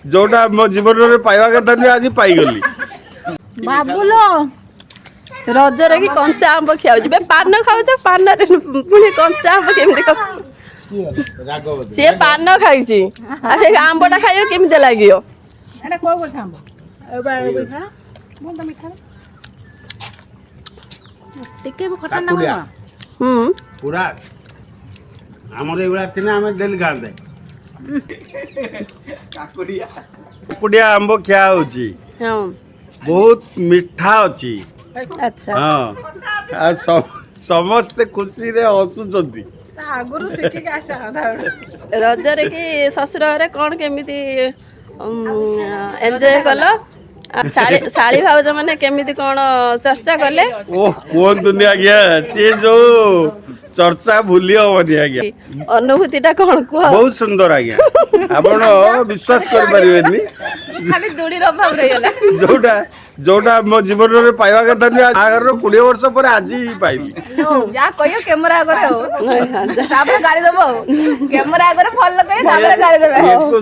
ଯୋଉଟା ମୋ ଜୀବନରେ ପାଇବା କଥା ନୁହେଁ, ଆଜି ପାଇଗଲି। ବାବୁଲ। ରଜରେ କି କଞ୍ଚା ଆମ୍ବ ଖିଆ ହଉଛି ବେ? ପାନ ଖାଉଛ, ପାନରେ ପୁଣି କଞ୍ଚା ଆମ୍ବ କେମିତି ଖାଉ? ସିଏ ପାନ ଖାଇଛି ଆଉ ସେ ଆମ୍ବଟା ଖାଇବ, କେମିତି ଲାଗିବ? ଏଟା କୋଉ ଗଛ ଆମ୍ବ? ଭଲ ମିଠା, ଟିକେ ବି ଖଟା ନା କଣ? ହୁଁ। ପୁରା ଆମର ଏଇଭଳିଆ ଥିଲେ ଆମେ ଡେଲି ଖାଆନ୍ତେ। କାକୁଡିଆ ଆମ୍ବ ଖିଆ ହଉଛି। ବହୁତ ମିଠା ଅଛି। ହଁ, ଆଉ ସମସ୍ତେ ଖୁସିରେ ହସୁଛନ୍ତି। ଆଗରୁ ଶିଖିକି ଆସିବା କଥା। ରଜରେ କି ଶ୍ୱଶୁର ଘରେ କ'ଣ କେମିତି ଏନ୍ଜୟ କଲ? ଆଉ ଶାଳୀ ଭାଉଜ ମାନେ କେମିତି କ'ଣ ଚର୍ଚ୍ଚା କଲେ? ଓହ, କୁହନ୍ତୁନି ଆଜ୍ଞା, ସିଏ ଯୋଉ ଚର୍ଚ୍ଚା ଭୁଲି ହବନି ଆଜ୍ଞା। ଅନୁଭୂତିଟା କ'ଣ କୁହ? ବହୁତ ସୁନ୍ଦର ଆଜ୍ଞା, ଆପଣ ବିଶ୍ୱାସ କରିପାରିବେନି। ଖାଲି ଦୂଳିର ଅଭାବ ରହିଗଲା। ଯୋଉଟା ଯୋଉଟା ମୋ ଜୀବନରେ ପାଇବା କଥା ନୁହେଁ, ବାହାଘରର 20 ବର୍ଷ ପରେ ଆଜି ପାଇଲି। ଯାହା କହିବ କ୍ୟାମେରା ଆଗରେ, ଆଉ ତାପରେ ଗାଳି ଦବ। ଆଉ କ୍ୟାମେରା ଆଗରେ ଭଲ କହିବ, ତାପରେ ଗାଳି ଦେବେ। ଏକୁ